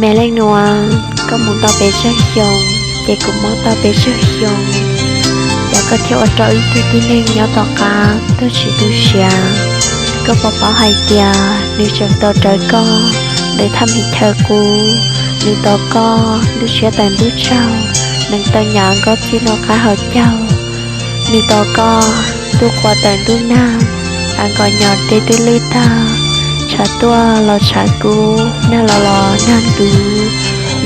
Me leej nus, koj mus tau pes tsawg xyoo, ces kuv mob tau pes tsawg xyoo, cas koj thiaj ua rau ib tug tib neeg nyob tom qab tuag tsis tu siav? Koj puas paub hais tias nws tseem tos rawv koj ntawm thaj me chaw qub, nws tos koj ntuj tshiab tawm ntuj tsaug, nees taw nyam nkauj txij noj qab haus caug, nws tos koj ntuj qhua tawm ntuj nag, av nkos nyos tej twb lwj tag, tshav tuaj los tshav kub, nag los los nag ntuv.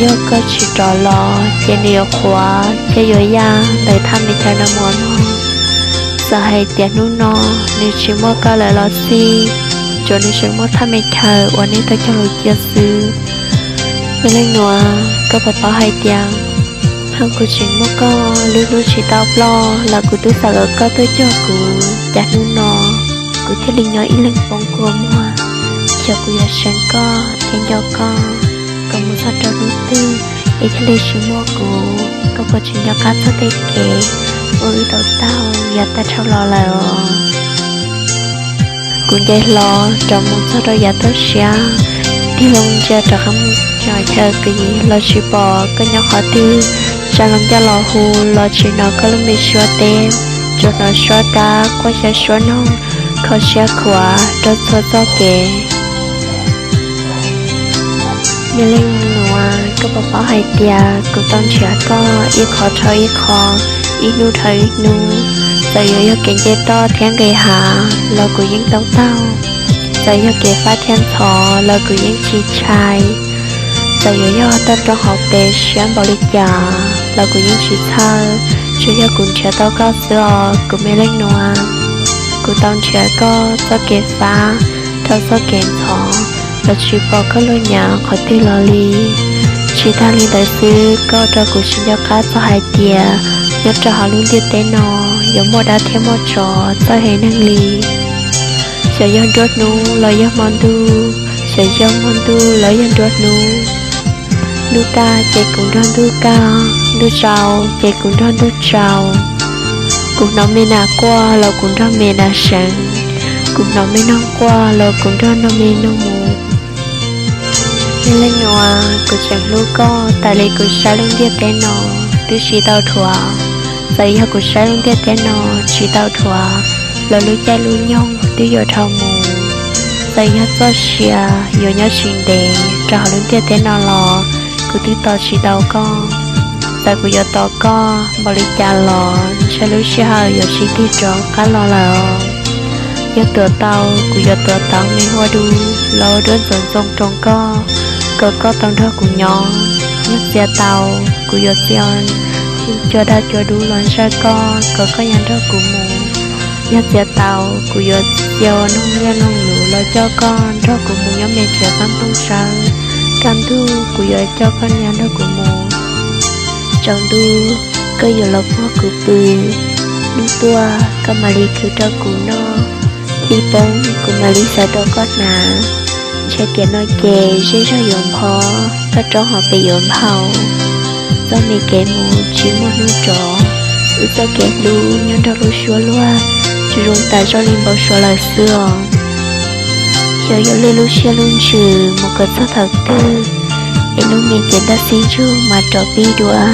Yog koj tsis rov los ces nws yuav qhuav thiab yuav yaj ntawm thaj me chaw no mus mog. Txawm hais tias hnub no nws tsis muaj koj lawm los xij, tsuas nws tseem muaj thaj me chaw uas nej tau cog lus cia xwb. Me leej nus, koj puas paub hais tias, hos kuv tseem muaj koj lub hnub tsis tau ploj los kuv twb xav kom koj tuaj cog kuv, cas hnub no kuv thiaj li nyob ib leeg poob kua muag. Xyov kuv yuav seev koj thiab nco koj kom mus txog rau hnub twg es thiaj li tsis muaj kuv. Koj puas tseem nco qab txog tej kev uas wb tau taug yav tag dhau los lawm os? Kuv nce hlo rov mus txog rau yav toj siab, tig loo ntsia rov qab mus txog chaw qis los tsis pom koj nyob qhov twg, tsa loo ncauj los hu los tsis hnov koj lub me suab teb, tsuas hnov suab kab quaj xyaw suab noog kho siab khuav rau txhua txoj kev. Me leej nus, koj puas paub hais tias kuv tau nrhiav koj ib qho dhau ib qho, ib hnub dhau ib hnub, txawm yuav yog kev nce toj thiab nqis hav los kuv yeej tau taug, txawm yog kev fab thiab ntxhov los kuv yeej tsis ntshai, txawm yuav yog toj roob hauv pes siab npaum li cas los kuv yeej tsis txhawj, tsuas yog kuv nrhiav tau koj xwb os kuv me leej nus. Kuv tau nrhiav koj txoj kev fab, dhau txoj kev ntxhov, los tsis pom koj luag nyav qhov twg los li. Tsis tag li ntawd xwb, koj ua rau kuv tsis nco qab txog hais tias nyob rau hauv lub ntiaj teb no yuav muaj dab thiab muaj tsov txawj heev neeg li. Xyov yog nruab hnub los yog hmo ntuj, xyov yog hmo ntuj los yog nruab hnub. Ntuj kaj ces kuv nrog ntuj kaj, ntuj tsaus ces kuv nrog ntuj tsaus. Kuv hnov me nas quaj los kuv nrog me nas seev, kuv hnov me noog quaj los kuv nrog noog me noog mus. Me leej nus, kuv tseem hlub koj tas li kuv saib lub ntiaj teb no twb tsis tau dhuav. Txawm yog kuv saib lub ntiaj teb no tsis tau dhuav los lub caij lub nyoog twb yuav dhau mus. Txawm yog txoj sia yuav nyob tsis ntev rau hauv lub ntiaj teb no los kuv twb tos tsis tau koj. Txawm kuv yuav tos koj npaum li cas los ntshai lub sij hawm yuav tsis tig rov qab los lawm. Yog tuav tau, kuv yuav tuav tau me hua dub los ua duab ntxoov ntxoo rau koj, kom koj tau nrog kuv nyob. Yog txiav tau, kuv yuav txia cua daj cua dub los ntsaj koj, kom koj yuav nrog kuv mus. Yog txiav tau, kuv yuav txia ua noog liaj noog lus los coj koj nrog kuv mus nyob me nrhiav qab nplooj sawb. Kaj ntug, kuv yuav coj koj niam nrog kuv mus. Tsaus ntuj, koj yuav los puag kuv pw. Hnub tuaj, koj mam li khwv rau kuv noj. Hli poob, kuv mam li xav rau koj hnav. Ntshai tiam no ces zej zog yuav npho, toj roob hauv pes yuav nphau. Txoj me kev mus tsis muaj hnub rov, wb txoj kev hlub nyob nrog lub suab luag, tsuas zoo tas zoj li npau suav lawm xwb os. Xyov yuav lwj lub siab lub ntsws mus kom txog thaum twg, es lub me cev ntaj xib ntsug mas rov pib dua.